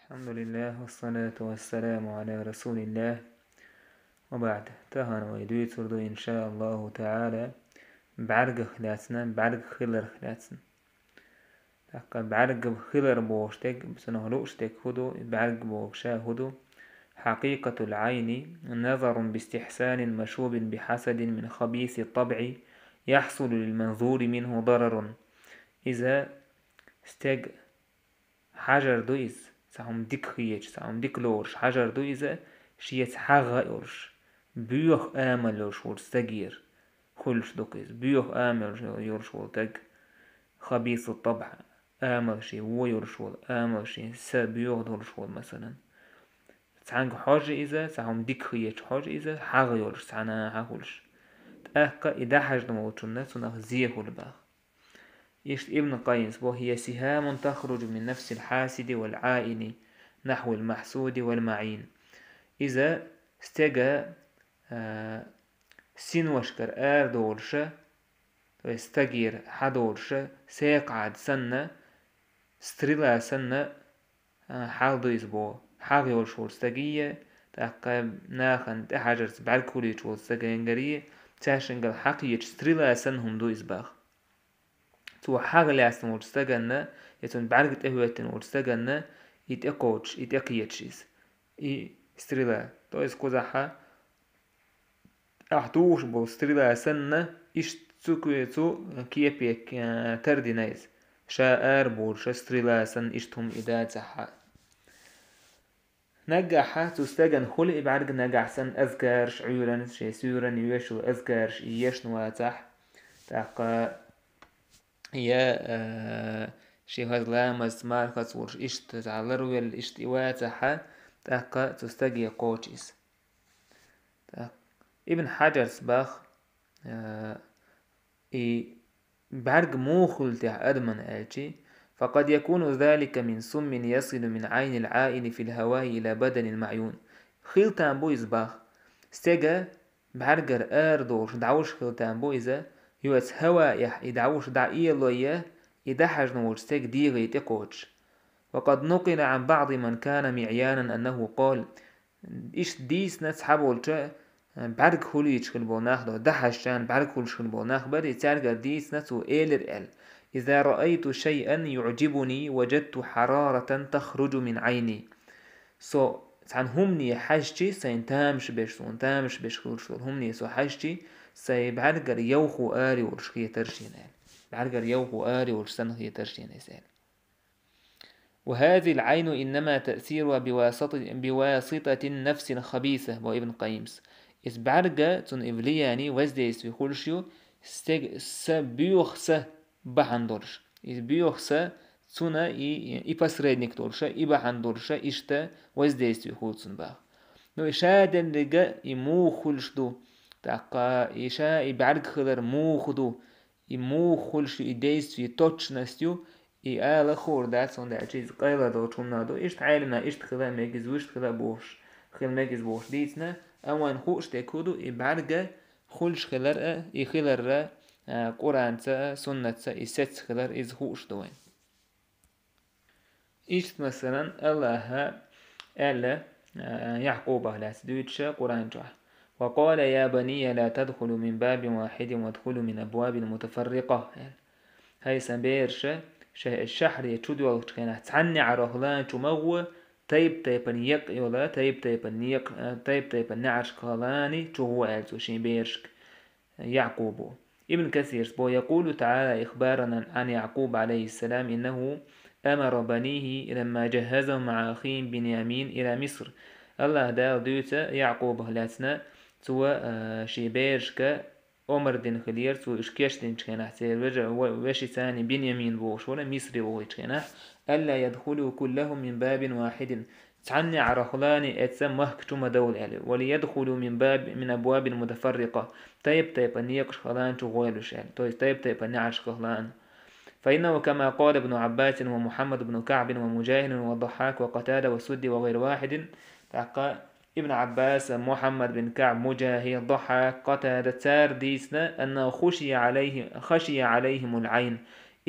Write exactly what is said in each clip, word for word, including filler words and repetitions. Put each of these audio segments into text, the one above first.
الحمد لله والصلاة والسلام على رسول الله وبعد. Тахана вай дуьйцур ду, иншааллаху таала, бӀаьргах лаьцна, бӀаьрг хиларх лаьцна. ТӀаккха бӀаьрг хилар бохуш дерг, цунах лууш дерг хӀун ду, бӀаьрг бохуш хӀун ду? حقيقة العين نظر باستحسان مشوب بحسد من خبيث الطبع يحصل للمنظور منه ضرر. Иза стеган хьажар ду иза, цхьа хӀума дика хеташ, цхьа хӀума дика лоруш хьажар ду иза, шеца хьагӀ а йолуш, боьха амал йолуш волчу стагера хуьлуш ду-кх иза. Боьха амал йолуш волу стаг, хабису табхьа, амал шен вон йолуш волу, амал шен са боьха долуш волу, масалан. Цхьаьнга хьожа иза, цхьа хӀума дика хеташ хьожа иза, хьагӀ йолуш цхьана хьан хуьлуш. ТӀаккха и дӀахьажна волчунна цунах зе хуьлу боху. Иштта Ибн Къаййимс боху: «هي سهام تخرج من نفس الحاسد والعائن نحو المحسود والمعين». Иза стеган, а, синошкара арадолуша, то есть стагера хьадолуша, секхаӀад санна, стрела санна, а, хьал ду иза боху. ХьагӀ йолуш волу стагийя, тӀаккха нахана тӀехьажарца бӀаьрг хуьлуьйтуш волу стагенгарий, цаьршингал хьакхеташ стрела санна хӀума ду иза боху. Цо хьагӀ лаьцна волчу стаганна, я цунна бӀаьрг тӀехӀоьттина волчу стаганна и тӀекхочуш, и тӀекхеташ иза. И стрела, то есть кхузахьа ахь тухуш болу стрела санна, иштта цу куьйцу кепе, а, тардина иза. Ша араболуша стрела санна иштта хӀума и дацахьа. Наггахьа цу стагана хуьлу и бӀаьрг, нагахь санна азкараш Ӏуьйранна, шен суьйранна йоьшуш азкараш и ешна вацахь, тӀаккха я, а, шен хаза ламазца, мархаца волуш иштта цхьа ларвелла иштта и вацахьа, тӀаккха цу стаге кхочу иза. ТӀаккха Ибн Хьаджарс боху, а, и бӀаьрг муха хуьлу техьа адаман аьлчи, فقد يكون ذلك من سم يصل من عين العائن في الهواء إلى بدن المعيون. Хила там бу иза боху. Стеган бӀаьргара арадолуш дӀовш хила там бу иза, йоьца хӀаваэхь и дӀовш дӀаэлойя, и дӀахьажна волчу стеган дегӀе тӀекхочуш. وقد نقل عن بعض من كان معيانا أنه قال: Иштта дийцина цхьаболча, а, бӀаьрг хуьлуьйтуш хила болу нах дара, дӀахьажчарна бӀаьрг хуьлуш хила болу нах бара, и цаьргара дийцина цо элира аьлла: «إذا رأيت شيئا يعجبني وجدت حرارة تخرج من عيني». Со цхьана хӀумане хьаьжчи, сайна тамаш беш, суна тамаш беш хуьлуш долу хӀумане со хьаьжчи, сайн бӀаьргара йовхо ара йолуш хетара шена аьлла. БӀаьргара йовхо ара йолуш санна хетара шена иза аьлла. وهذه العين إنما تأثيرها بواسطة، بواسطة النفس الخبيثة, боху Ибн Къаййимс. Иза бӀаьрга, цунна и влияние, воздействие хуьлуш ю, стеган са, боьха са бахьана долуш. Иза боьха са, цунна и, и посредник долуша, и бахьана долуша, иштта воздействие хуьлу цунна боху. Ну, и шадеррига и муха хуьлуш ду, тӀаккха и ша и бӀаьрг хилар муха ду, и муха хуьлуш ю, и действие, точность ю, и ала хуур дац, хӀунда аьлча иза къайла долчу хӀуманах ду. Иштта Ӏелина иштта хила а мега иза, вуьшта хила а бохуш, хила мега иза бохуш дийцина, амма вайна хууш дерг хӀун ду, и бӀаьрга хуьлуш хилар а, и хиларра, а, Къуранца а, суннатца а и сецца хилар, иза хууш ду вайна. Иштта, масалан, Аллаха аьлла, а, Яъкъубах лаьцна дуьйцуша Къуран чохь: «وقال يا بني لا تدخلوا من باب واحد وادخلوا من أبواب متفرقة», аьлла. «ХӀай сан бераша, шайн шахьаре чу доьлхучу хенахь цхьана неӀарах лан чу ма гӀо, тайп-тайпана екъа йола, тайп-тайпана некъа, а, тайп-тайпана неӀаршках лан чу гӀо», аьлла цо шен берашка. Яъкъубо. Ибн Касирс бо: يقول تعالى إخبارا عن يعقوب عليه السلام إنه أمر بنيه لما جهزهم مع أخيهم بنيامين إلى مصر. Аллаха Дала дуьйцу Яъкъубах лаьцна, цо, а, шен берашка омар дина хилира, цо уьш кечдинчу хенахь, церан вежа-, ве-, вешицани Биньямин бохуш вара, Мисре вохуьйтучу хенахь: «ألا يدخلوا كلهم من باب واحد». Цхьана неӀарах лан эцца махка чу ма довла аьлла. «وليدخلوا من باب، من أبواب متفرقة». Тайп-тайпана некъашках лан чу гӀойлуш аьлла. То есть тайп-тайпана неӀаршках лан. «فإنه كما قال ابن عباس ومحمد بن كعب ومجاهد والضحاك وقتادة والسدي وغير واحد». ТӀаккха Ибн Ӏаббас, Мухьаммад бин КаӀб, Мужахид, Дохьак, Къатада, цара дийцина: «أنه خشي عليه، خشي عليهم العين».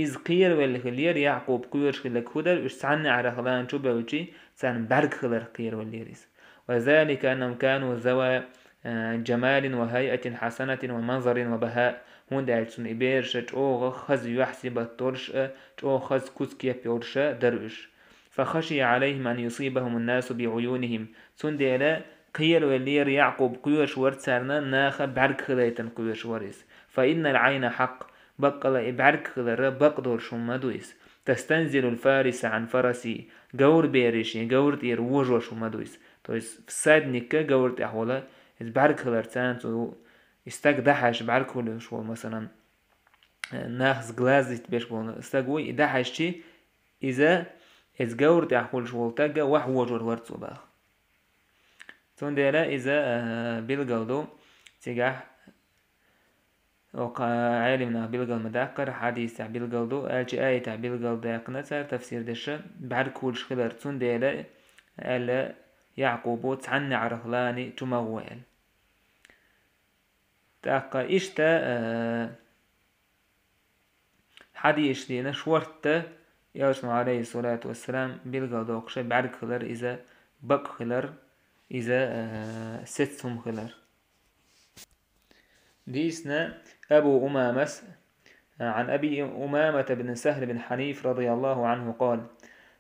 Иза кхеравелла хиллера, Яъкъуб кхоьруш хилларг хӀун дара, уьш цхьанна Ӏарах лан чу бевлча, царна бӀаьрг хиларх кхеравеллера иза. وذلك أنهم كانوا ذوى, э, جمال وهيئة حسنة ومنظر وبهاء. ХӀунда аьлча цунна и бераш чӀогӀа хаза юьхь-сибат долуш а, чӀогӀа хаза куц-кеп йолуш а дара уьш. فخشي عليهم أن يصيبهم الناس بعيونهم. Цундела кхеравеллера Яъкъуб кхоьруш вара царна, наха бӀаьрг хилийтина кхоьруш вара иза. فإن العين حق. Баккъала и бӀаьрг хилар бакъ долуш хӀума ма ду иза. تستنزل الفارس عن فرسه. Говр бераш шен говр тӀера вожош хӀума ма ду иза. То есть всадник говр тӀехь волу, иза бӀаьрг хилар царна цу, и стаг дӀахьаьжча бӀаьрг хуьлуш волу, масалан, нахаца глазить беш болу стаг вуй, и дӀахьаьжча, иза, иза говр тӀехь хуьлуш волу стаг ваьхьа вожор вара цо баха. Цундела иза, а, билгал ду, цигахь, окха Ӏелимнах билгал ма даккхара, хьадисехь билгал ду, аьлча аятехь билгал даьккхина цара тафсир деша, бӀаьрг хуьлуш хилар, цундела аьлла Яъкъубо цхьанна Ӏарах лани чу ма гӀо аьлла. ТӀаккха иштта, а, хьадисаш дийна шортта, Элчано, алейхиссалату вассалам, билгал доккхуша бӀаьрг хилар, иза бакъ хилар, иза, а, сецна хӀума хилар. Дийцина Абу Умамас, عن أبي أمامة بن سهل بن حنيف رضي الله عنه قال.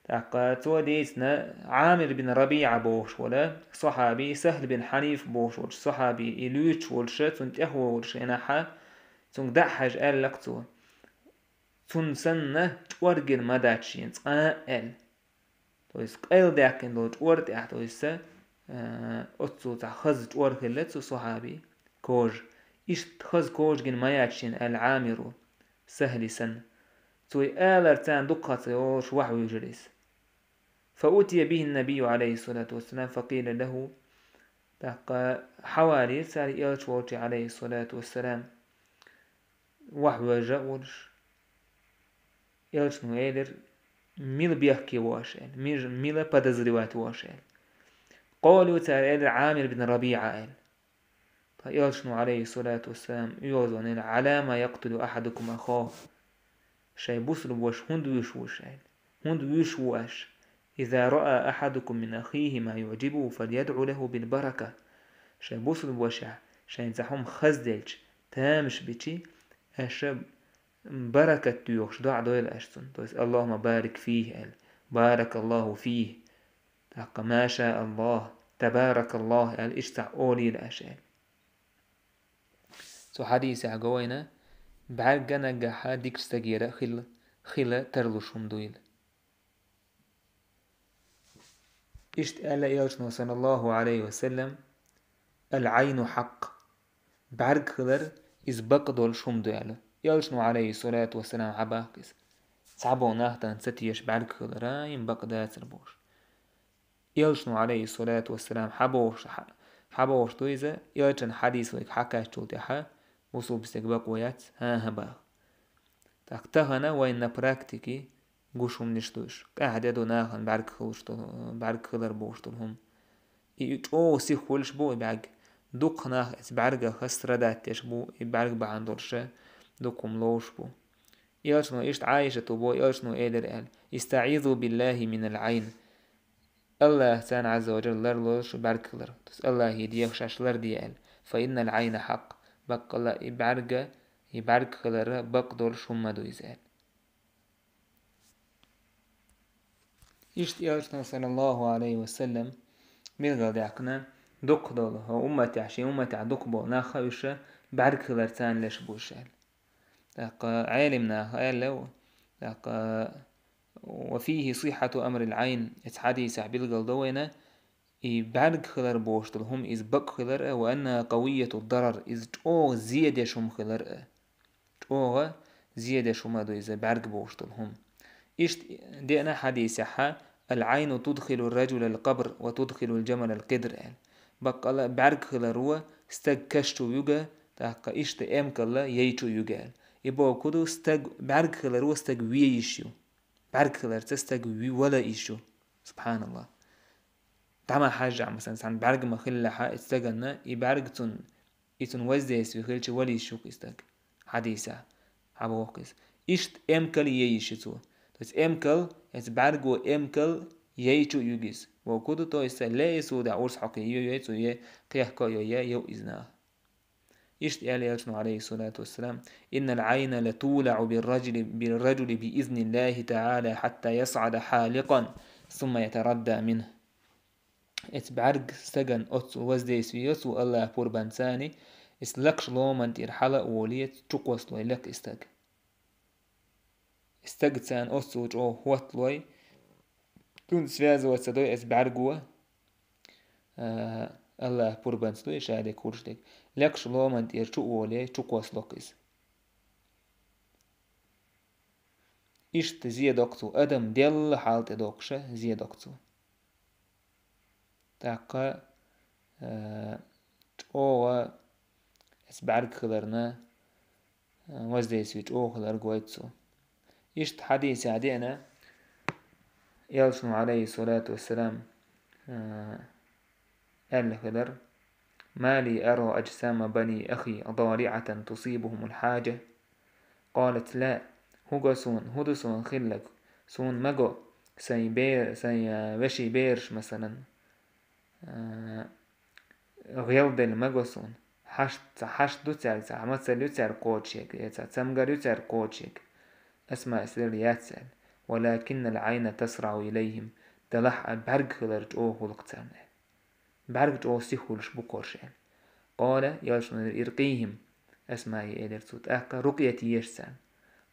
ТӀаккха цо дийцина Ӏамир бин РабиӀа бохуш волу сахьаби, Сахьл бин Хьаниф бохуш волчу сахьаби, и луьйчу волуша, цунна тӀехвогӀуш хенахьа, цуьнга дӀа а хьаьжна аьлла-кх цо: «Цунна санна чӀор гина ма дац шена цкъа а», – аьлла. То есть къайладаьккхина долу чӀор тӀехь, то есть, э, оццул цхьа хаза чӀор хилла цу сахьаби, кожа. Иштта хаза кожа гина ма яц шена аьлла Ӏамиро, Сахьли санна. Цо и алар царна дукха ца йолуш ваьхьа вуьйжира иза. فأتي به النبي عليه الصلاة والسلام فقيل له. ТӀаккха хьавалийра цара Элча волчу, алейхиссалату вассалам, ваьхьа вуьйжа а волуш. Элчано элира: «Мила бехке ву аш?» – аьлла. Миж-, «Мила подозревать ву аш?» – аьлла. «قالوا», цара элира: «Ӏамир бин РабиӀа», – аьлла. Ткъа Элчано, алейхиссалату вассалам, оьгӀазонийла: «علام يقتل أحدكم أخاه». Шайн бусулба ваша хӀунда вуьйш ву аш аьлла? ХӀунда вуьйш ву аш? «إذا رأى أحدكم من أخيه ما يعجبه فليدع له بالبركة». Шайн бусулба вашехь шайна цхьа хӀума хазделча, тамаш бичи, аша баракат доьхуш доӀа дойла аш цунна. То есть: «اللهم بارك فيه», – аьлла. «بارك الله فيه». ТӀаккха: «ما شاء الله», «تبارك الله», – аьлла, иштта цхьа олийла аша аьлла. Цу хьадисехь го вайна, бӀаьрга наггахьа дикачу стагера хила, хила тарлуш хӀума дуйла. Иштта аьлла Элчано, саллаллаху алейхи ва саллям: «العين حق». БӀаьрг хилар, иза бакъ долуш хӀума ду аьлла. Элчано, алейхиссалату вассалам, хьабаьхка иза. Цхьаболу нах тахана ца теша бӀаьрг хилар, а, им бакъ дацар бохуш. Элчано, алейхиссалату вассалам, хьабохуш, хьа-, хьабохуш ду иза, Элчан хьадис вайга хьакхаьччул тӀаьхьа, бусулба стаг бакъо яц, хӀан-хӀа баха. ТӀаккха тахана вайн на практике гуш хӀуманаш ду уьш. Къаьхьа де ду нахана бӀаьрг хилуш долу, бӀаьрг хилар бохуш долу хӀума. И чӀогӀа сиха хуьлуш бу и бӀаьрг. Дукха нах оцу бӀаьргах страдать деш бу, и бӀаьрг бахьана долуша дукха хӀума ловш бу. Элчано иштта Ӏайшата бо, Элчано элира аьлла: «استعيذوا بالله من العين». Аллахьца, Ӏазза ва жалла, ларло шу бӀаьрг хилар. То есть Аллахье деха шаьш ларде аьлла. «فإن العين حق». Баккъалла и бӀаьрга, и бӀаьрг хилара бакъ долуш хӀума ма ду иза аьлла. Иштта Элчано, саллаллаху алейхи ва саллям, билгалдаьккхина, дукха долу, хӀо умматехь, шен умматехь дукха болу нах уьш бӀаьрг хилар царна леш бу уьш аьлла. ТӀаккха Ӏелим наха аьлла ву, тӀаккха: «وفيه صحة أمر العين», эцу хьадисехь билгал до вайна, и бӀаьрг хилар бохуш долу хӀума иза бакъ хилар а, «وأنها قوية الضرر», иза чӀогӀа зе деш хӀума хилар а. ЧӀогӀа зе деш хӀума ду иза бӀаьрг бохуш долу хӀума. Иштта деана хьадисехьа: «العين تدخل الرجل القبر وتدخل الجمل القدر», – аьлла. Баккъала бӀаьрг хилар ву стаг каш чу вуьга, тӀаккха иштта эмкалла яй чу юьга аьлла. И боху ду, стаг, бӀаьрг хилар ву стаг ве йиш ю. БӀаьрг хиларца стаг ви-, вала йиш ю. Субханаллах. ДӀа ма хьажжахь, масалан, цхьана бӀаьрг ма хиллехьа, и стаганна, и бӀаьрг цун, и цун воздействие хилча вала йиш ю-кх и стаг. Хьадисехь хьабоху иза. Иштта эмкал ейиш цо. То есть эмкал, эца бӀаьрго эмкал ейчу югиз. Во куду, то есть леису да урс хьокхи йо, йо, цо е, кхехко йо, е, йо изна. Иштта аьлла элчано, алейхи салату вассалам: «إن العين لتولع بالرجل، بالرجل بإذن الله تعالى حتى يصعد حالقا ثم يتردى منه». Эца бӀаьрг стаган оццул воздействие йо цо Аллахь пурбанцани, из лакш ломан тӀера хьала а воле, чукхоссалой лек и стаг. И стаг царна оццул чӀогӀа хӀотталой, цунца связываться дой эца бӀаьрго, а, Аллахь пурбанца дой, ша дерг хурш дерг. Лекш ломан тӀера чу а воле, чукхоссалок из. Иштта зе доккху цо, адам делла хьал тӀе доккхуша зе доккху цо. ТӀаккха, э, чӀогӀа эца бӀаьрг хиларна, э, воздействие чӀогӀа хилар гойту цо. Иштта хьадисехь деана, элчано, алейхи салату вассалам, э, аьлла хилар: «ما لي أرى أجسام بني أخي ضارعة تصيبهم الحاجة». قالت: «لا». ХӀун го суна, хӀун ду суна хилларг? Суна ма го сайн бер-, сайн, а, вешин бераш, масалан, а, гӀелделла ма го суна. Хьашт, цхьа хьашт ду цаьрга, цхьа мацалла ю цаьрга кхочушъерг, е цхьа цамгар ю цаьрга кхочушъерг. Асмаъ, из лела яц аьлла. «ولكن العين تسرع إليهم». Делахь а бӀаьрг хилар чӀогӀа гӀуллакх царна. БӀаьрг чӀогӀа сиха хуьлуш бу кхорш аьлла. قال, элчано элира: «ارقيهم». Асмаъ элира цо, тӀаккха рукъя еша царна.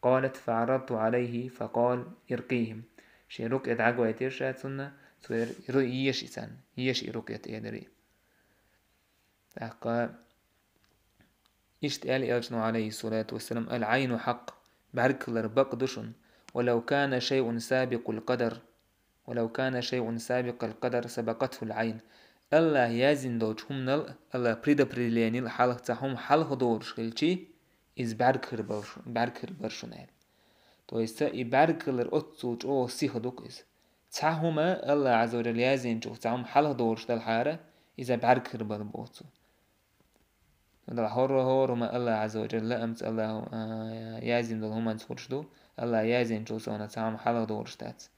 قالت: «فعرضت عليه فقال: ارقيهم». Шен рукъя дӀагойтира ша цунна, цо элира: «Ру-, еша и царна, еша и рукъя», элира. ТӀаккха иштта аьлла элчано, алейхи салату вассалам: «العين حق». БӀаьрг хилар бакъ ду шуна. «ولو كان شيء سابق القدر». «ولو كان شيء سابق القدر سبقته العين». Аллахь яздина долчу хӀуманал, Аллахь предопределенил хьалха цхьа хӀума хьалха долуш хилчи, иза бӀаьрг хир бара шу-, бӀаьрг хир бара шуна аьлла. То есть и бӀаьрг хилар оццул чӀогӀа сиха ду-кх иза. Цхьа хӀума Аллахь Азза ва Джалла яздинчух цхьа хӀума хьалха долуш делхьара, иза бӀаьрг хир бара боху цо. Дала хӀора-, хӀора хӀума Аллахь Азза ва Джалла лаамца Аллахь, а, яздина долу хӀуманца хуьлуш ду, Аллахь яздинчул совнаха цхьа хӀума хьалха долуш дац.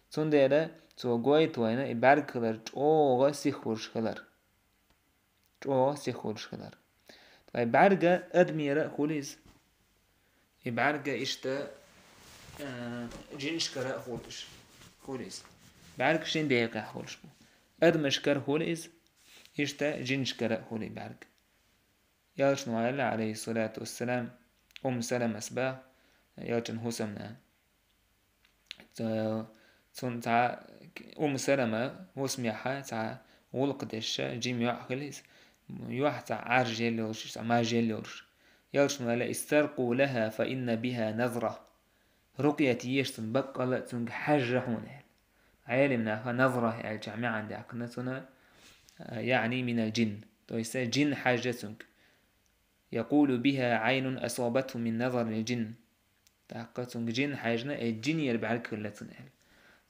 Цундела цо гойту вайна и бӀаьрг хилар чӀогӀа сиха хуьлуш хилар. ЧӀогӀа сиха хуьлуш хилар. Ткъа и бӀаьрга адамера а хуьлу иза. И бӀаьрга иштта, а, жинашкара а хуьлу иза. БӀаьрг шина декъехь хуьлуш бу. Адамашкара хуьлу иза, иштта жинашкара а хуьлу и бӀаьрг. Элчано аьлла, алейхи салату вассалам, Умму Саламас баха, элчан хӀусамна. Ца-, цунна цхьа Умму Салама хӀусамехь цхьа гӀуллакх деш жима йоӀ хилла иза. Юьхь цхьа Ӏаржъелла йолуш, цхьа мажъелла йолуш. Элчано аьлла: «استرقوا لها فإن بها نظرة». Рукъя еша цунна, баккъалла а цуьнга хьаьжжа хьуна аьлла. Ӏелимнаха назра аьллачохь маьӀна даьккхина цунна, а, яъни минал джин. То есть, жин хьаьжжа цуьнга. «يقول بها عين أصابته من نظر الجن». ТӀаккха цуьнга жин хьаьжна, э, жинера бӀаьрг хилла цуьнан аьлла.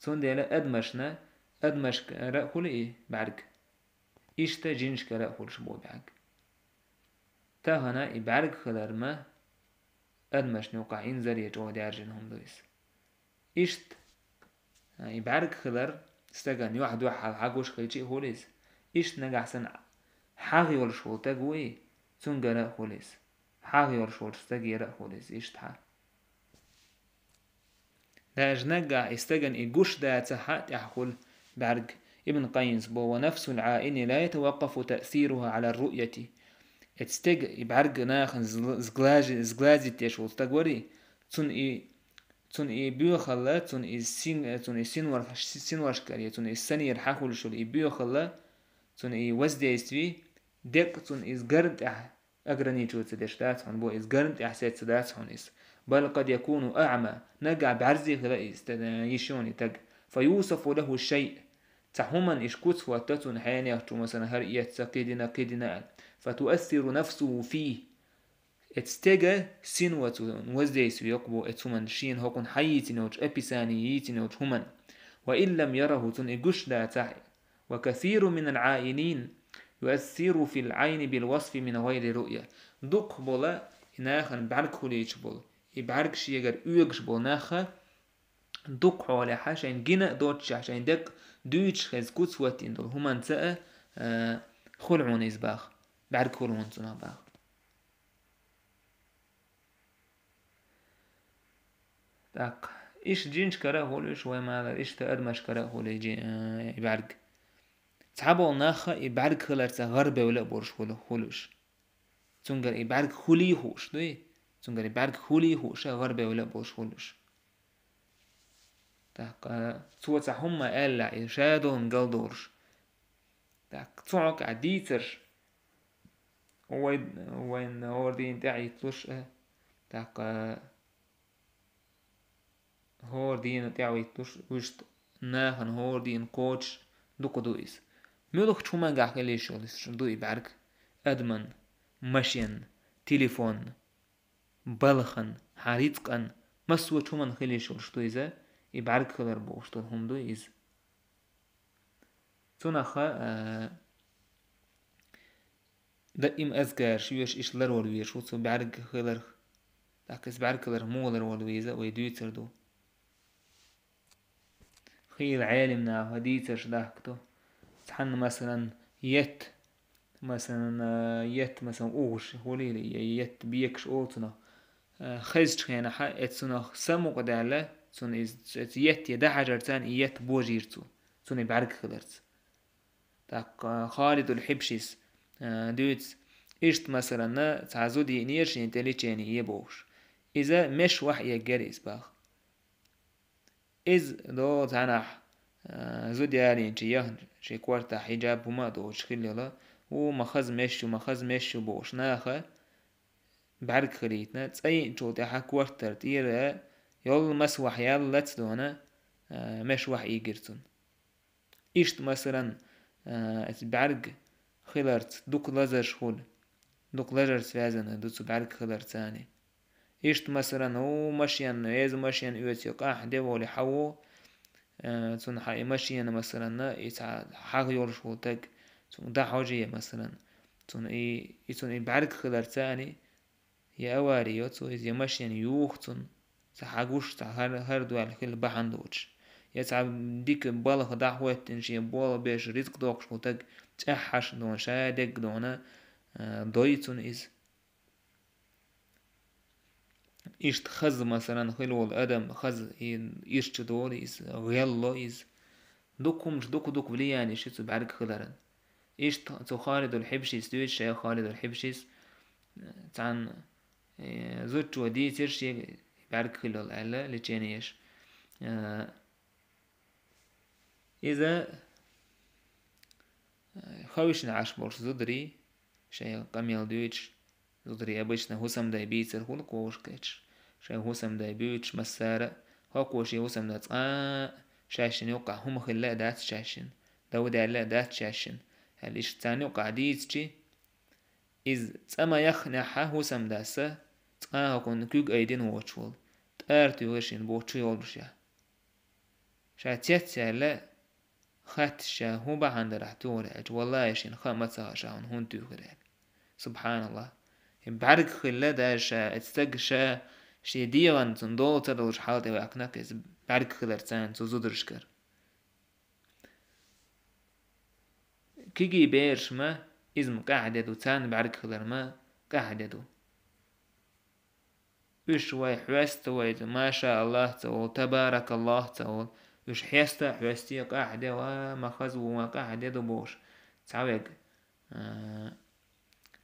Цундела адамашна, адамашкара а хуьлу и бӀаьрг. Иштта жинашкара а хуьлуш бу бӀаьрг. Тахана и бӀаьрг хилар ма адамашна юкъахь инзаре чӀогӀа даьржина хӀума ду иза. Иштта, а, и бӀаьрг хилар стагана юьхь дуьхьал хьагуш хилчи а хуьлу иза. Иштта нагахь санна хьагӀ йолуш волу стаг ву и, цуьнгара а хуьлу иза. ХьагӀ йолуш волчу стагера а хуьлу иза иштта хьа. Даже наггахь и стагана и гуш дацахь а тӀехь хуьлу бӀаьрг. Ибн Къаййимас бо: «ونفس العائن لا يتوقف تأثيرها على الرؤية». Эцу стеган и бӀаьрг нахана згла-, зглажи-, зглазить деш волу стаг варий, цунна и, цунна и боьхалла, цунна и син-, цунна и синвар-, синваршкаре, цунна и санера хьан хуьлуш йолу и боьхалла, цунна и воздействие, деккъа цунна иза гарна тӀехь ограничиваться деш дац хьуна, бо иза гарна тӀехь сецна дац хьуна иза. بل قد يكون أعمى, наггахь бӀаьрзе хила иза, тӀе йиш йоцу стаг. فيوصف له الشيء. Цхьа хӀуманна иштта куц хӀотта цунна хьенех чу, масала, хӀара эцца, кхидина, кхидина аьлла. فتؤثر نفسه فيه. Эцу стеган синвар цунна воздействие йоккха бу, эцу хӀуманна шена хӀокхунна хьан йийцина йолчу, описание йийцина йолчу хӀуманна. وإن لم يره, цунна и гуш дацахь, وكثير من العائنين يؤثر في العين بالوصف من غير رؤية. Дукхахболу и нахана бӀаьрг хуьлийча болу, и и бӀаьрг шегара оьгуш болу нах а, дукха хьолехь шайн гина а доццушехь, шайн декъа дуьйцуш хеза куц хӀоттийна долу хӀуманца а, а, хуьлу хьуна иза баха. БӀаьрг хуьлу хьуна цунах баха. ТӀаккха иштта жинашкара а хуьлу уьш, вай ма-аллара, иштта адамашкара а хуьлу и жи-, э, и бӀаьрг. Цхьаболу нах а и бӀаьрг хиларца гӀарабевлла а болуш хуьлу, хуьлу уьш. Цуьнгара и бӀаьрг хуьлий хууш дуй? Цуьнгара и бӀаьрг хуьлий хууш а гӀарабевлла а болуш хуьлу уьш. ТӀаккха цо цхьа хӀумма аьлла, и ша долун галдолуш. ТӀаккха цу хьокъехь дийцарш, вай, вайн хӀора дийна тӀаьхьахӀитталуш а, тӀаккха хӀора дийна тӀаьхьахӀитталуш, вуьшта нахана хӀора дийна кхочуш дукха ду иза. Муьлххачу хӀумангахь хила йиш йолуш ду и бӀаьрг: адаман, машенан, телефонан, балхан, хьан рицкъан, массо а хӀуманна хила йиш йолуш ду иза, и бӀаьрг хилар бохуш долу хӀума ду иза. Цунах а, а, даим азкараш йоьш, иштта ларвала везаш ву цу бӀаьрг хиларх. ТӀаккха иза бӀаьрг хиларх муха ларвала веза, вай дуьйцур ду. Хийла Ӏелам наха дийцарш дахка ду. Цхьанна, масалан, етт, масалан, а, етт, масалан, угӀуш хуьлийла, я етт бекаш олу цунах. А, хезачу хенахь, эцу цунах самукъадаьлла, цунна иза, эцу етте дӀахьажарца и етт божийра цо, цунна и бӀаьрг хиларца. ТӀаккха Халидул Хьибшис, а, дуьйцу, иштта, масалан, цхьа зуда йиънера шена тӀе лечение е бохуш. Иза мешвахь эггара иза баха. Иза догӀу цхьанахь, а, зуда ялийначу яхна, шен кортахь хьиджаб хӀума а доцуш хилла йолу, ву ма хаза меш ю, ма хаза меш ю бохуш наха бӀаьрг хилийтина, цӀа йиъначул тӀаьхьа кортара тӀера йолу масвахь ял лаца дона, а, мешвахь ийгира цунна. Иштта, масалан, а, эцу бӀаьрг хиларца дукха лазарш хуьлу, дукха лазарш связанный ду цу бӀаьрг хиларца а. Иштта, масалан, ву машен, веза машен оьцу къахьде волий хьан ву, а, цунна хьан и машена, масалан, и цхьа хьагӀ йолуш волу таг, цунна дӀахьожий, масалан, цунна и, и цунна и бӀаьрг хиларца а, я авари йо цо иза, я машен юху цунна, цхьа хьагуш, цхьа хӀар-, хӀара дуьхьал хила бахьана доцуш, я цхьа дика балха дӀахӀоьттина шен болх беш рицкъ доккхуш волу таг чӀеххьаш а дона, ша дегга дона, а, дой цунна иза. Иштта хаза, масалан, хила волу адам, хаза и ирча долу иза, гӀелло иза. Дукха хӀуманаш, дукха-дукха влиянеш ю цу бӀаьрг хиларан. Иштта цу Халидул Хьибшис дуьйцу, шайх Халидул Хьибшис, цхьана, э, зудчо дийцира шега бӀаьрг хилла аьлла, лечение еш. Э, иза, э, ховшина Ӏаш болуш зударий, шайн къамел дуьйцуш, зударий обычно хӀусамдай бийцар хуьлу кхушкхеташ. Шайн хӀусамдай буьйцуш массара а, хӀокхо шен хӀусамда цкъа а шаьшшинна юккъахь хӀума хилла а дац шаьшшинна, дов даьлла а дац шаьшшинна, аьлла, иштта царна юккъахь дийцичи, иза цкъа ма яххинехь хӀусамдас а, цкъа а хӀокхунна куьг айдина воцуш волу, тӀара туьйхира шена боху чу йоллушехь. Ша цец яьлла, хатташ ша хӀун бахьана дарахь туьйхира аьлча, валлахӀи, шена хаа ма ца хаьа ша хьуна хӀунда туьйхира аьлла. СубхьаналлахӀ. И бӀаьрг хилла даже ша, эцу стага ша шен дегӀан цунна дола ца долуш хьал тӀе ваьккхина, иза бӀаьрг хилар царна цу зударшкара. Кегий бераш ма, иза ма къаьхьа де ду, царна бӀаьрг хилар ма къаьхьа де ду. Уьш вай хьоьста вай, маша АллахӀ ца олу, табаракаллахӀ ца олу. Уьш хьеста а хьоьстий, къаьхьа де, ва ма хаза ву, ма къаьхьа де ду бохуш. Цхьаверг, а,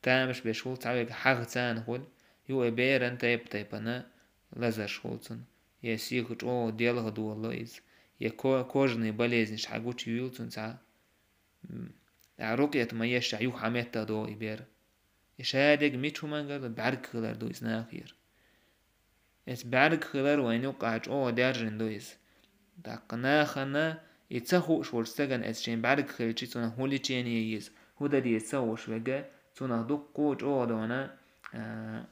тамаш беш хуьлу, цхьаверг хьагӀ царна хуьлу. Юха и беран тайп-тайпана лазарш хуьлу цунна. Я сиха чӀогӀа делха долало иза, я ко-, кожаный болезнеш хьагучуюьйлу цунна цхьа. М, а рукъет ма ешшехь, юха хьан метта догӀу и бер. И шадерг мича хӀумангара ду, бӀаьрг хилар ду иза нахера. Эцу бӀаьрг хилар вайна юккъахь чӀогӀа даьржина ду иза. ТӀаккха нахана и ца хууш волчу стагана эцу шен бӀаьрг хилчи, цунах хӀун лечение еза, хӀун дан деза ца хууш верг, цунах дуккха а чӀогӀа дона, а,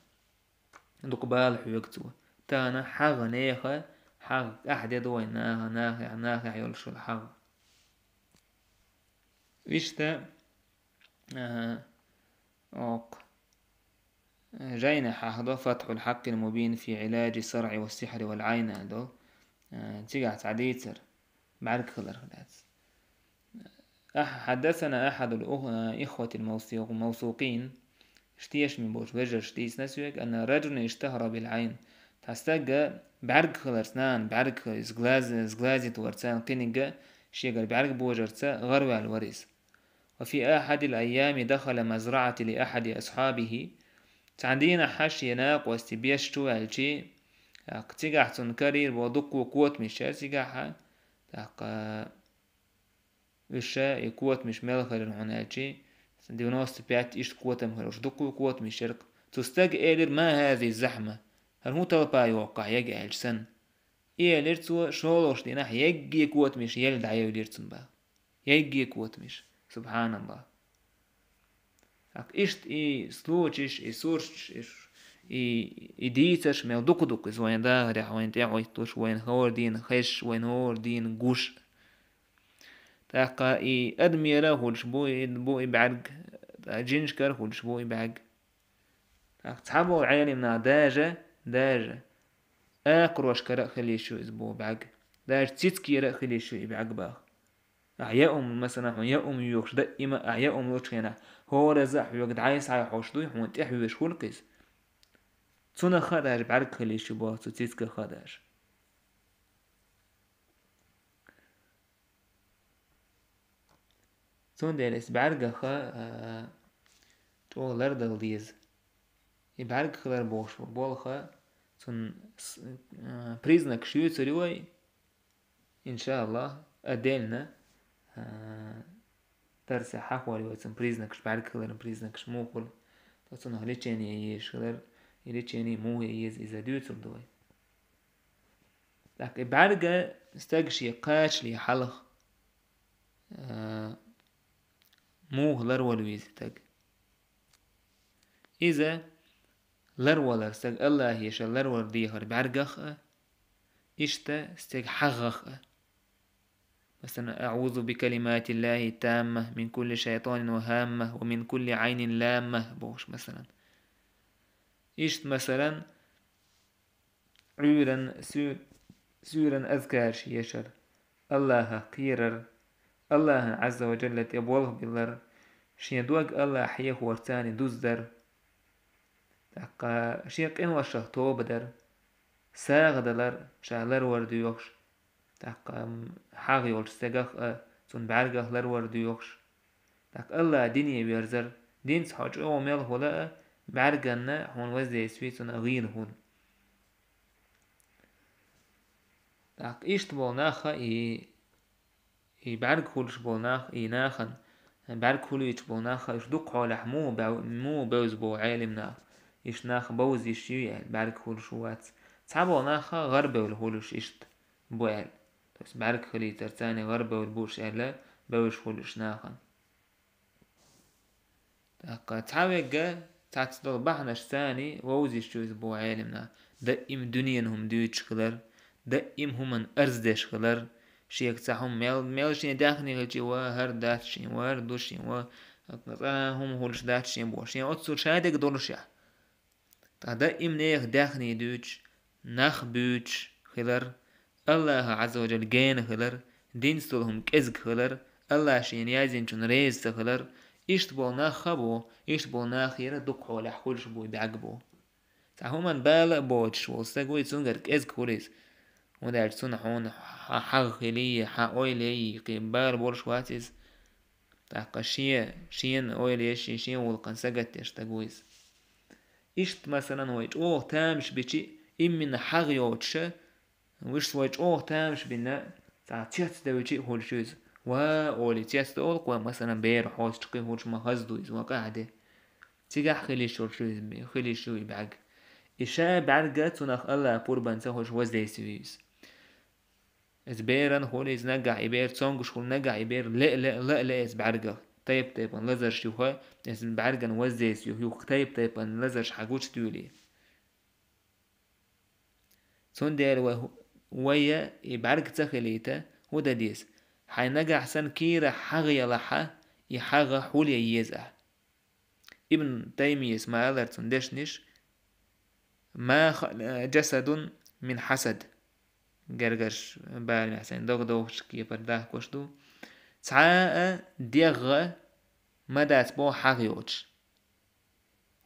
дукха бала хьоьгу цо. Тахана хьагӀ нехан, хьагӀ къаьхьа де ду вайн наха, нахехь, нахехь йолуш йолу хьагӀ. Иштта, а, окху Жайна хьахадо «Фатхьул Хьаккил Мубин фи Ӏиладжи ссарӀи ва ссихьри вал Ӏайн» аьнна долу. Э, цигахь цхьа дийцар, бӀаьрг хиларх лаьцна. Ахь-, хьаддасана ахьадул ух-, э, ихватил мавсу-, мавсукъин, иштта тешаме болчу вежарша дийцина соьга, анна раджулан иштахара бил Ӏайн. Цхьа стага бӀаьрг хиларца, нана бӀаьрг хилар, иза глаз-, иза глазит варца, кхинигга шегара бӀаьрг божарца гӀарваьлла вара иза. Ва фи ахьадил айями дахала мазраӀати ли ахьади асхьабихи. Цхьана дийнахь шен накъостий беш чу ваьлчи, тӀаккха цигахь цунна карийра боху дуккха котамаш яра цигахь, тӀаккха уьш и котамаш мел хилира хьуна аьлчи, девяносто пять иштта котам хилира, уьш дуккха котамаш яра. Цу стага элира: «Ма хьази захьма? ХӀара хӀун талпа йоккхахь яга?» аьлча санна. И элира цо, шолгӀачу дийнахь егге котамаш елла дӀаевлира цунна боху. Егге котамаш. Субханаллах. ТӀаккха иштта и случайш, и сурташ, и, и дийцарш мел дукха-дукха иза вайна дахарехь, вайна тӀехӀоьттуш, вайна хӀора дийна хезаш, вайна хӀора дийна гуш. ТӀаккха и адамера а хуьлуш бу и, бу и бӀаьрг, жинашкара а хуьлуш бу и бӀаьрг. ТӀаккха цхьаболу Ӏелам нах даже, даже акхарошкара а хила йиш ю иза боху бӀаьрг. Даже цицкера а хила йиш ю и бӀаьрг боху. Ахь яа хӀума, масала, хьуна яа хӀума йоьхуш, даима ахь яа хӀума лучу хенахь, хӀоразза а хьоьга дӀай-схьай хьош дуй, хьуна тӀехьоьжуш хуьлу-кх иза. Цунах а даже бӀаьрг хила йиш ю боху, цу цицках а даже. Цундела иза бӀаьргах а, а, чӀогӀа лардала деза. И бӀаьрг хилар бохуш болу болх а, цунна с-, а, признакаш юьйцур ю вай, иншааллах, отдельно, а, дарсехь хьахор ю вай цунна признакаш, бӀаьрг хиларан признакаш муха хуьлу, то цунах лечение езаш хилар, и лечение муха е еза, иза дуьйцур ду вай. ТӀаккха и бӀаьрг а стаг шен кхачале хьалха, а, муха ларвала веза стаг. Иза ларвалар стаг Аллахьеша ларвала дехар бӀаьргах а, иштта стаг хьагӀах а. Масалан, «Аъузу би калиматиллахи тамма мин кулли шайтанин ва хамма ва мин кулли Ӏайнин ламма», бохуш, масалан. Иштта, масалан, Ӏуьйранна суьйр-, суьйранна азкараш ешар, Аллахьах кхерар, Аллахьан Ӏазза ва Джалла тӀе болх биллар, шен дог Аллахь хьехорца дуздар, тӀаккха шен къиношах тоба дар, сагӀа далар, ша ларвар доьхуш, тӀаккха, м, хьагӀ йолчу стагах а, цунна бӀаьргах ларвар доьхуш, тӀаккха Аллахьан дине верзар, динца хьо чӀогӀа мел хуьла а, бӀаьрганна хьуна воздействие цунах гӀийла хуьлу. ТӀаккха иштта болу нах а и, и бӀаьрг хуьлуш болу нах, и нахана бӀаьрг хуьлуьйтуш болу нах а, уьш дукха хьолахь муха бев-, муха бевза боху Ӏелам наха? Иштта нах бовза йиш юй аьлла, бӀаьрг хуьлуш вац. Цхьаболу нах а гӀарбевлла хуьлуш иштта бу аьлла. То есть бӀаьрг хилийтарца гӀарбевлла бу уьш аьлла, бевзаш хуьлу уьш нахана. ТӀаккха цхьаверг цхьацца долу бахьанашца вовза йиш ю иза боху Ӏелам наха. Даим дуьненан хӀума дуьйцуш хилар, даим хӀуманна арз деш хилар, шега цхьа хӀума мел, мел шен даьхни хилчи, ва хӀара дац шен, ва хӀара ду шен, ва цхьа хӀума хуьлуш дац шен бохуш, шен оццул ша дерг долушехь. Ткъа даим нехан даьхни дуьйцуш, нах буьйцуш хилар, Аллахьа Ӏазза ва Джалла гена хилар, динца долу хӀума кӀезиг хилар, Аллахьа шена яздинчунна реза ца хилар, иштта болу нах а бу, иштта болу нахера дукха хьолехь хуьлуш бу и бӀаьрг бу. Цхьа хӀуманна бала а боцуш волу стаг вуй, цуьнгара кӀезиг хуьлу иза. ХӀунда аьлча цунна хьуна хьан хьагӀ хилий, хьан ойла йий, кхин бала болуш вац иза. ТӀаккха шен, шена ойла еш, шен, шен гӀуллакхана сагатдеш стаг ву иза. Иштта, масалан, вай чӀогӀа тамаш бичи, иммина хьагӀ йоцуша, вуьш вай чӀогӀа тамаш бина, цхьа цец девчи а хуьлуш иза. Ва, олий, цец довлакх вай, масалан, бер хьоцучу кхин хуьлуш ма хаза ду иза, ван къаьхьа де. Цигахь хила йиш йолуш иза, хила йиш ю и бӀаьрг. И ша бӀаьрга цунах Аллахьа пурбанца хуьлуш воздействие ю иза. Иза беран хуьлу, иза нагахь и бер цомгуш хуьлу, нагахь и бер ле, ле, ле, ле иза бӀаьргах. Тайп-тайпана лазарш юха, иза бӀаьрган воздействие юха, тайп-тайпана лазарш хьан гучудуьйлий. Цундела вай, вай и бӀаьрг ца хилийта, хӀун дан деза? Хьайн нагахь санна кийра хьагӀ ялахьа, и хьагӀ хьулъян еза ахь. Ибн Таймияс ма аллара цун дешнаш: «Ма хала джасадун мин хьасад». Гаргарча баламехь сайна дог дохучу кепара дахкош ду. Цхьа а дегӀ ма дац боху хьагӀ йоцуш.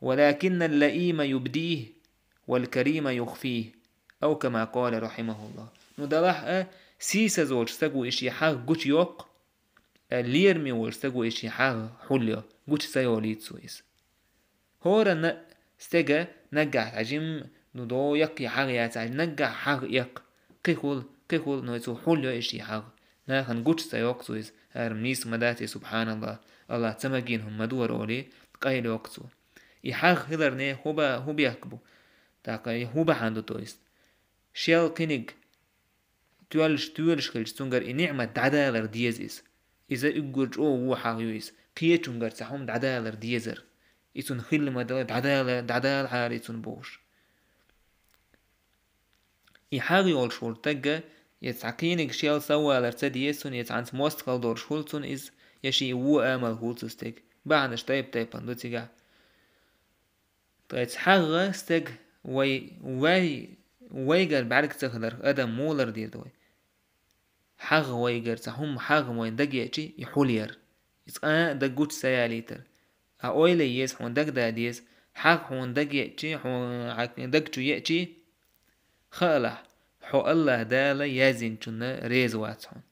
«Валакинна ллаима юбдийхӀ, вал карима юхфийхӀ, ау кама къала рахьимахуллахӀ». Ну, делахь а, сийсаза волчу стаго и шен хьагӀ гучу йоккху, а лераме волчу стаго и шен хьагӀ хьулйо, гучу ца йолуьйту цо иза. ХӀоранна стеган наггахь хьажим, ну, до яккхий хьагӀ яц хьажа, наггахь хьагӀ эккха. Кхин хуьлу, кхин хуьлу, но цо хьулйо и шен хьагӀ. Нахана гучу ца йоккху цо иза, хӀара нийса ма дац и, субхьаналлахӀ, АллахӀ ца магийна хӀума ма ду хӀара олий, къайлайоккху цо. И хьагӀ хиларна хӀун ба-, хӀун бехк бу? ТӀаккха и хӀун бахьана ду, то есть? Шел кхиниг тоьллаш, тоьллаш хилча, цуьнгара и ниӀмат дӀадалар деза иза. Иза уггар чӀогӀа вон хьагӀ ю иза. Кхечуьнгара цхьа хӀума дӀадалар дезар. И цунна хилла ма дала, дӀадала, дӀадалахьара и цунна бохуш. И хьагӀ йолуш волу стаг, я цхьа кхиниг шел савалар ца деза цунна, я цхьаьнца мостагӀалла долуш хуьлу цунна иза, я шен вон амал хуьлу цу стеган. Бахьанаш тайп-тайпана ду цигахь. Ткъа и хьагӀ стаг вай, вай, вайгара бӀаьрг ца хиларх адам муха лардийр ду вай? ХьагӀ вайгара цхьа хӀума, хьагӀ вайна дагеъчи, и хьулъяр. Иза цкъа а даг гучу ца ялийтар. Ахьа ойла е еза, хьуна дагадала деза, хьагӀ хьуна дагеъчи, хьуна хьан даг чу еъчи, хаалахь, хьо АллахӀ Дала яздинчунна реза вац хьуна.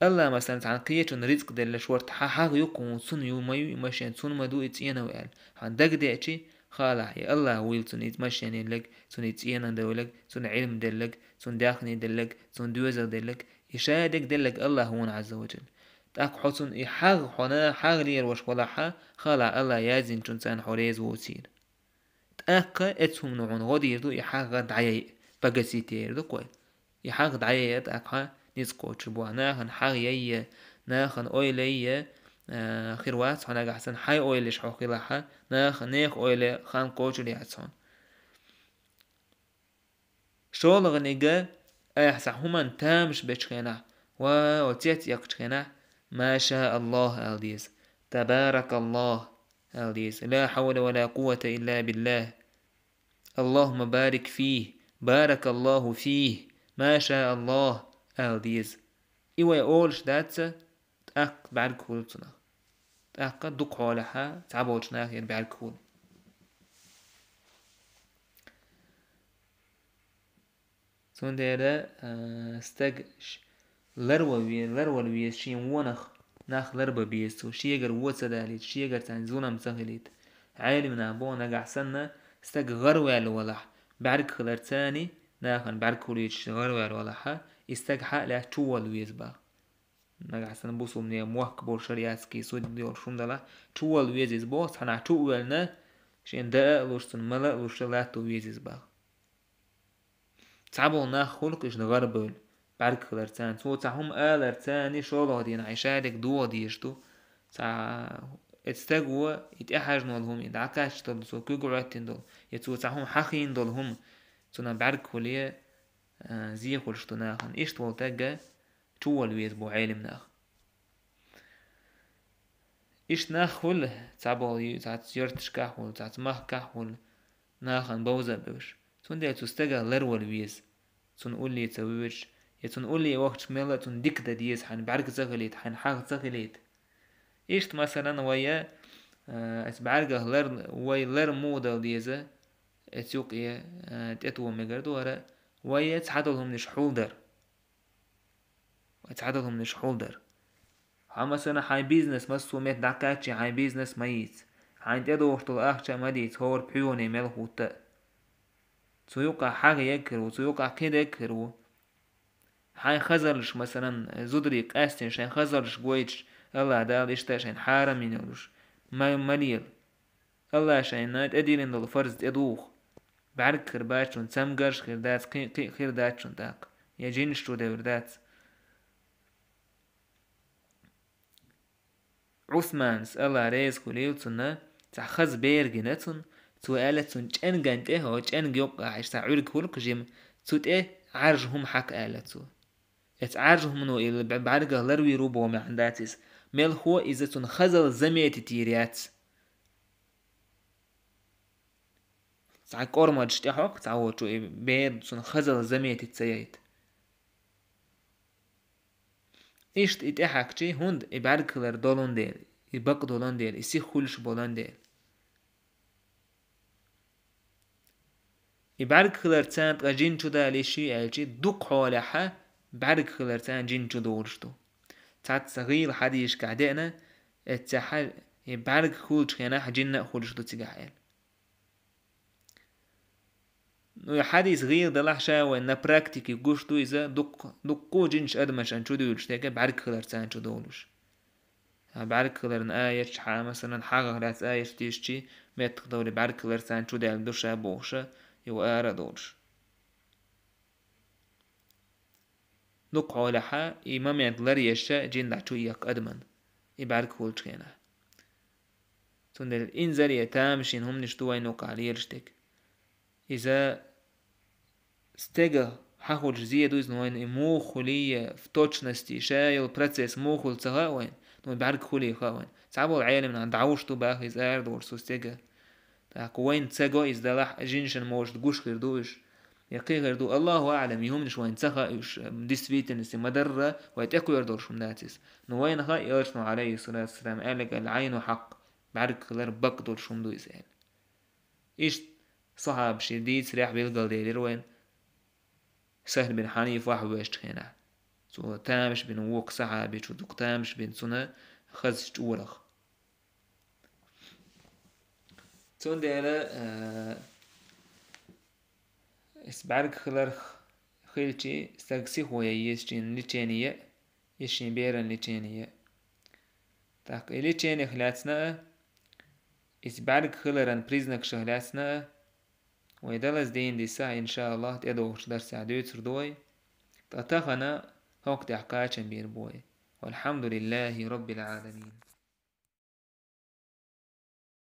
АллахӀа, масалан, цхьана кхечунна рицкъ делла шорта хьан хьагӀ ю-кх хьуна, цунна ю, ма ю и машен, цунна ма ду и цӀена ю аьлла, хьан дагадеъчи, хаалахь, и АллахӀа вуйла цунна и машен елларг, цунна и цӀена девлларг, цунна Ӏилма делларг, цунна даьхни делларг, цунна доьзал делларг, и ша дерг делларг АллахӀ ву-кх, Ӏазза ва жалла. ТӀаккха хьо цунна и хьагӀ, хьо на хьагӀ лерош валахь, хаалахь, АллахӀа яздинчунна царна хьо реза воцийла. ТӀаккха оцу хӀумано хьуна гӀо дийр ду, и хьагӀ дӀаяйа, погасить яйр ду-кх вай. И хьагӀ дӀаяйа тӀаккха хьан ницкъ кхочур бу. Нахана хьагӀ яйа, нахана ойла яйа, а, хир вац хьо нагахь санна, хьайн ойла еш хьо хилахь, нах-, нехан ойла хан кхочур яц хьуна. ШолгӀаниг, айхьа цхьа хӀуманна тамаш бечу хенахь, ва, ва цец эккхачу хенахь, «Ма ша АллахӀ» ала деза, «ТабаракаллахӀ» ала деза, «Ла хьавла ва ла къуввата илла биллахӀ». «АллахӀумма барик фийхӀ», «Баракаллаху фийхӀ», «Ма ша АллахӀ» ала деза. И вай олуш дац, тӀаккха бӀаьрг хуьлу цунах. ТӀаккха дукха хьолахь цхьаболчу нахера бӀаьрг хуьлу. Цундела, а, стаг ш-, ларва ве-, ларвала веза шен вонах, нах ларбан беза цо, шегара вон ца далийта, шегара цхьана зулам ца хилийта. Ӏелам наха боху, нагахь санна стаг гӀарваьлла валахь, бӀаьрг хиларца, нахана бӀаьрг хуьлуьйтуш гӀарваьлла валахь, и стаг хьа а лаьцна чуволла веза боху. Нагахь санна бусулба нехан мохк болу шариатский суд йолуш хӀума далахь, чуволла веза иза боху, цхьанхьа чу а воьллина, шен даа а луш, цунна мала а луш, латто веза иза боху. Цхьаболу нах хуьлу-кх иштта гӀарбевлла, бӀаьрг хиларца. Цо цхьа хӀума аларца, шолгӀа дийнахь и ша дерг догӀа дезаш ду. Цхьа, оцу стаго и тӀехьажна волу хӀума, и дӀакхаччалц цо куьг Ӏоьттина долу, я цо цхьа хӀума хьахийна долу хӀума, цунах бӀаьрг хуьлий, а, зе хуьлуш ду нахана. Иштта волу стаг чуволла веза боху Ӏелам наха. Иштта нах хуьлу, цхьаболу ю-, цхьацца юьрташкахь хуьлу, цхьацца махкахь хуьлу, нахана бовза а бевзаш. Цундела цу стагах ларвала веза, цунна улле ца воьдуш, я цунна улле вахча мелла а цунна дика дан деза, хьайна бӀаьрг ца хилийта, хьайна хьагӀ ца хилийта. Иштта, масалан, вай, а, оцу бӀаьргах лар-, вай лар муха дала деза, оцу юкъе, а, тӀетоха мегар ду хӀара, вай цхьадолу хӀуманаш хьулдар. Вай цхьадолу хӀуманаш хьулдар. Хьан, масалан, хьайн бизнес массо а метта дӀакхаччий, хьайн бизнес ма йийца. Хьайна тӀедогӀуш долу ахча ма дийца, хӀора пхьоьне мел хӀутта а. Цу юкъахь хьагӀ еггар ву, цу юкъахь кхин деггар ву. Хьайн хазаллаш, масалан, зударий къаьстина шайн хазаллаш гойтуш, АллахӀ Дала иштта шайна хьарам йина йолуш, ма, ма лела. АллахӀа шайна тӀедиллина долу фарз тӀедугӀу. БӀаьрг хир бац шуна, цамгарш хир дац, кхин, кхин хир дац шуна тӀаккха. Я жинаш чу девр дац. Ӏусманас, АллахӀ реза хуьлийла цунна, цхьа хаза бер гина цунна, цо аьлла цунна чӀенган тӀе, хӀо чӀенга юккъехь иштта цхьа Ӏуьрг хуьлу-кх жима, цу тӀе Ӏаржа хӀума хьакха аьлла цо. Эцу Ӏаржа хӀумано и бӀ-, бӀаьргах ларвийр ву боху маьӀна дац иза. Мелхо иза цунна хазалла заметить йийр яц. цхьа кӀормадаш тӀехьокх цхьаволчо, и бер цунна хазалла заметить ца яйта. Иштта и тӀехьакхчий, хӀунда и бӀаргахилар долун дела, и бакъ долун дела, и сих хуьлуш болун дела. И бӀаргахилар царна тӀаккха жин чу дала йиш ю аьлчи, дукха хьолехьа бӀаргахилар царна жин чу долуш ду. Цхьацца гӀийла хьадисашкахь деана, эццехьа и бӀаргахуьлучу хенахь жинна а хуьлуш ду цигахь аьлла. Ну, и хьадис гӀийла далахь ша вайн на практике гуш ду иза, дуккха-, дуккха а жинаш адамашна чу дуьйлуш дерг бӀаьргахилар царна чу долуш. А бӀаьргахиларна аяташ хьа, масалан, хьагӀах лаьцна аяташ дийшчи, меттах довлий бӀаьргахилар царна чу даьлла ду ша бохуша, и ва ара а долуш. Дукха хьолехьа и момент ларъеш жин дӀа чу эккха адаман, и бӀаьргахуьлучу хенахь. Цундела инзаре тамашийна хӀуманаш ду вайн юкъахь лелаш дерг. Иза стеган хьахулуш зе ду иза, ну, вайна и муха хуьлий, в точности, ша йолу процесс муха хуьлу ца хаьа вайна, ну, бӀаьргахуьлий хаьа вайна. Цхьаболу Ӏеламнаха дӀавуш ду баха иза арадолуш цу стеган. ТӀаккха вайна ца го иза далахь, жинашна, может, гуш хир ду уьш. Я кхин хир ду, Аллаху аӀлам, и хӀуманаш вайна ца хаьа уьш, действительности ма-дарра, вай тӀекхоьруш долуш хӀума дац иза. Ну, вайна хаьа, элчано, алейхиссалату вассалам, аьлларг аьлла, Ӏайну хьакъ, бӀаьргахилар бакъ долуш хӀума ду иза аьлла. Иштта сахьабашийн дийцарехь билгалделира вайна Сахьл бин Хьаниф охьавоьжучу хенахь. Цо тамаш бина вукху сахьабичу, дукха тамаш бина цунна хазачу чӀорах. Цундела, э, иза бӀаьргахиларх хилчи, стаг сихо ян еза, шен лечение, иза шен беран лечение. ТӀаккха и лечениех лаьцна а, иза бӀаьргахиларан признакшах лаьцна а, вай далаза дийна дисахь, иншааллахӀ, тӀедогӀучу дарсехь дуьйцур ду вай. Ткъа тахана хӀокху тӀехь кхачам бийр бу вай. Валхьамдулиллахи Роббил Ӏаламин.